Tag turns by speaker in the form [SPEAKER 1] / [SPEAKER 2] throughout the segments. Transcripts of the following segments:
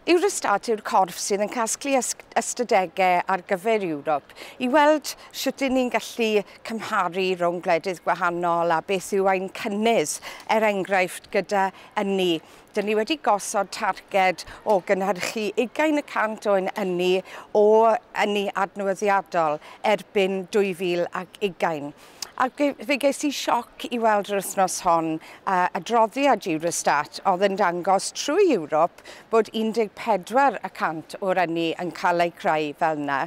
[SPEAKER 1] Eurostat yw'r corff sydd yn casglu ystadegau ar gyfer Ewrop i weld sut ydyn ni'n gallu cymharu rhwng gwledydd gwahanol a beth yw ein cynnydd, er enghraifft gyda ynni. Dyn ni wedi gosod targed o gynhyrchu 20% o'n ynni o ynni adnewyddiadol erbyn 2020. Ac fe ges i sioc i weld yr wythnos hon adroddiad Eurostat oedd yn dangos trwy Ewrop bod 14% o'r ynni yn cael ei creu fel yna,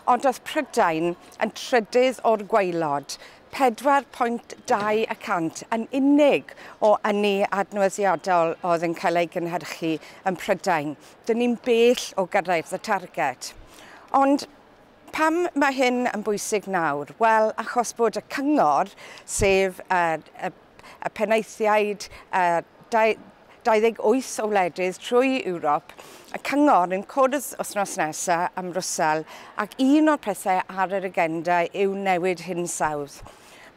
[SPEAKER 1] ond oedd Prydain yn trydydd o'r gwaelod, 4.2% yn unig o ynni adnewyddiadol oedd yn cael ei gynhyrchu yn Prydain. Dyn ni'n bell o gyrraedd y targed. Ond pam mae hyn yn bwysig nawr? Wel, achos bod y cyngor, sef y penaethiaid 28 o wledydd trwy Ewrop, y cyngor yn cwrdd wythnos nesaf ym Mrwsel, ac un o'r pethau ar yr agenda yw newid hinsawdd.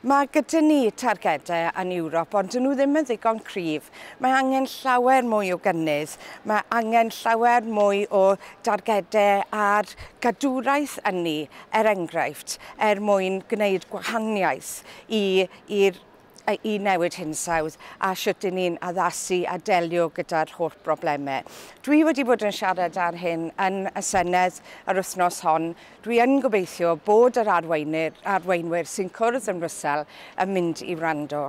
[SPEAKER 1] Mae gyda ni targedau yn Ewrop, ond dyn nhw ddim yn ddigon cryf. Mae angen llawer mwy o gynnydd, mae angen llawer mwy o dargedau ar gadwraeth ynni, er enghraifft, er mwyn gwneud gwahaniaeth i newid hinsawdd a sut ydyn ni'n addasu a delio gyda'r holl broblemau. Dwi wedi bod yn siarad ar hyn yn y Senedd yr wythnos hon. Dwi yn gobeithio bod yr arweinwyr sy'n cwrdd yn Brwsel yn mynd i wrando.